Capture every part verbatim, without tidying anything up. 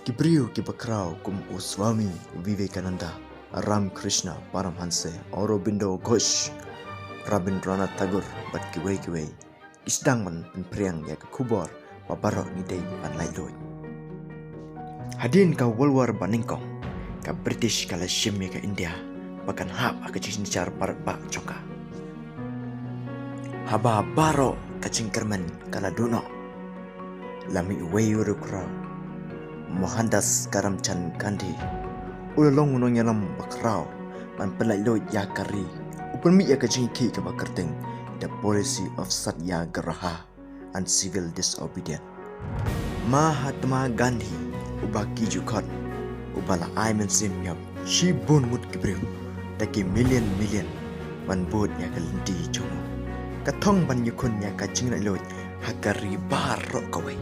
Ki briew kiba khraw kum u Swami Vivekananda, Ramakrishna Paramhanse, Aurobindo Ghosh, Rabindranath Tagore bad kiwei kiwei ki sdang ban pynphriang ïa ka khubor ba baroh ngi dei ban laitluid. Hadien ka World War banyngkong, ka British ka la shim ïa ka India ba kan hap ha ka jingsynshar baroh bah jong ka. Haba baroh ka jingkyrmen ka la duh noh, la mih uwei u riewkhraw, Mohandas Karamchand Gandhi. U la long u nongïalam ba khraw ban pynlaitluid ïa ka ri. U pynmih ïa ka jingïakhih kaba kyrteng The Policy of Satyagraha and Civil Disobedience. Mahatma Gandhi, uba ki ju khot uba la ai mynsiem ïa shibun ngut ki briew, da ki million million, ban bud ïa ka lynti jong u. Ka thong ban ïakhun ïa ka jinglaitluid ha ka ri baroh kawei.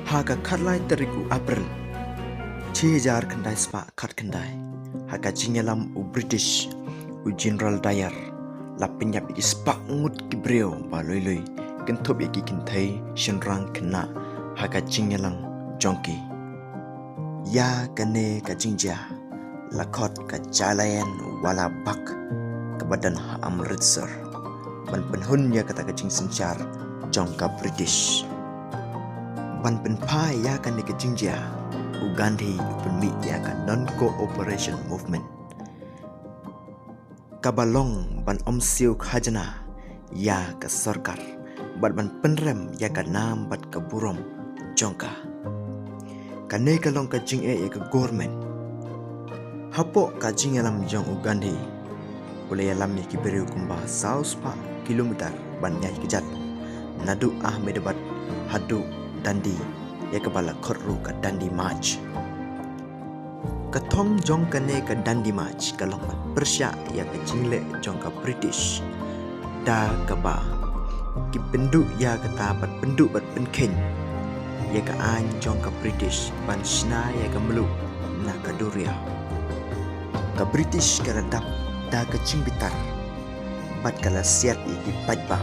Ha ka khatlai tarik u April, shi hajar khyndai spah khatkhyndai, ha ka jingïalam u British, u General Dyer, la pynïap ïa ki spah ngut ki briew ba lui lui, kynthup ïa ki kynthei, shynrang, khynnah, ha ka jingïalang jong ki. Ïa kane ka jingjia la khot ka Jallianwala Bagh, kaba don ha Amritsar, ban pynhun ïa kata ka jingsynshar jong ka British. Ban pynphai ïa kane ka jingjia, u Gandhi u pynmih ïa ka Non-Cooperation Movement, kaba long ban ym siew khajna ïa ka sorkar bad ban pynrem ïa ka nam bad ka burom jong ka. Kane ka long ka jingeh ïa ka government. Hapoh ka jingïalam jong u Gandhi, u la ïalam ïa ki briew kumba saw spah kilometer ban ïaid kjat, naduh Ahmedabad haduh Dandi, ïa kaba la khot ruh ka Dandi March. Ka thong jong kane ka Dandi March ka long ban pyrshah ïa ka jingleh jong ka British, da kaba ki pynduh ïa kata bad pynduh bad pynkheiñ ïa ka aiñ jong ka British ban shna ïa ka mluh na ka duriaw. Ka British ka la dap da ka jingbitar bad ka la siat ïa ki paidbah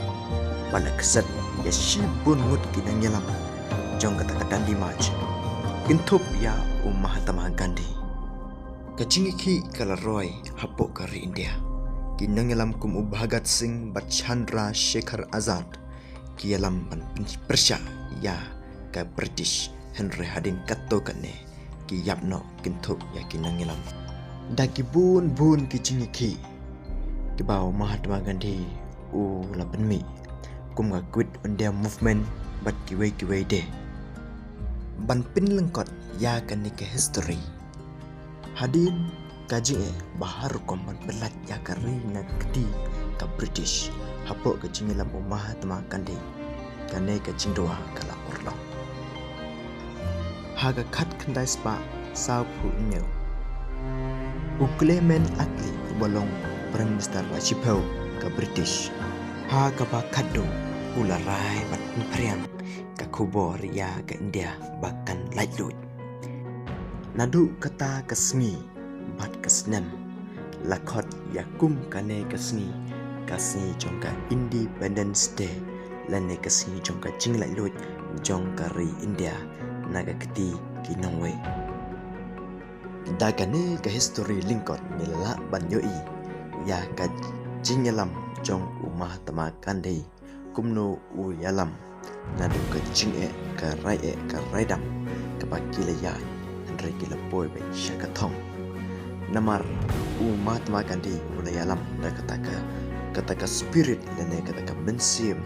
bad la kset ïa shibun ngut ki nongïalam jong kata ka Dandi March, kynthup ïa u Mahatma Gandhi. Ka jingïakhih ka la roi hapoh ka ri India. Ki nongïalam kum u Bhagat Singh bad Chandra Shekhar Azad ki ïalam ban pynpyrshah ïa ka British, hynrei hadien katto katne ki ïap noh kynthup ïa ki nongïalam. Da ki bun bun ki jingïakhih kiba u Mahatma Gandhi u la pynmih, kum ka Quit India Movement bad kiwei kiwei de. Ban pynlyngkot ïa kane ka history, hadien ka jingeh ba har rukom ban pynlait ïa ka ri na ka kti ka British hapoh ka jingïalam u Mahatma Gandhi, kane ka jingdawa ka la urlong. Ha ka khatkhyndai spah sawphew hynñiew, u Clement Attlee uba long Prime Minister ba shiphew ka British, ha kaba khadduh u la rai ban pynphriang ka khubor ïa ka India ba kan laitluid. Naduh kata ka sngi bad ka snem la khot ïa kum kane ka sngi, ka sngi jong ka Independence Day, lane ka sngi jong ka jinglaitluid jong ka ri India na ka kti ki nongwei. Da kane ka history lyngkot ngi la lah ban ïohi ïa ka jingïalam jong u Mahatma Gandhi, kumno u ïalam naduh ka jingeh, ka raieh, ka raidam kaba ki la ïaid, hynrei ki la poi beit sha ka thong. Namar u Mahatma Gandhi u la ïalam da kata ka, kata ka spirit lane kata ka mynsiem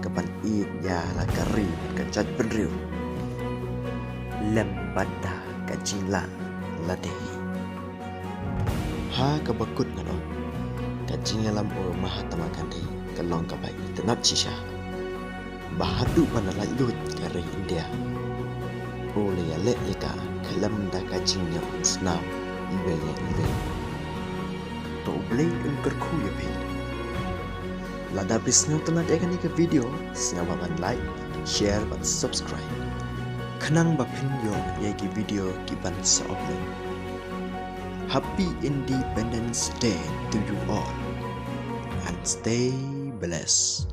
kaban ïeit ïa la ka ri bad ka jaitbynriew lem bad da ka jinglah lade hi. Ha kaba kut ngan ong, ka jingïalam u Mahatma Gandhi ka long kaba itynnad shisha. Ba haduh ban da laitluid ka ri India, u la ïaleh ïa ka khlem da ka jingïasyndon iwei ïa iwei. To U Blei un kyrkhu ïa phi. Lada phi sngewtynnad ïa kane ka video, sngewbha ban like, share bad subscribe, khnang ba phin ïoh ïa ki video kiban sa ong. Happy Independence Day to you all and stay blessed.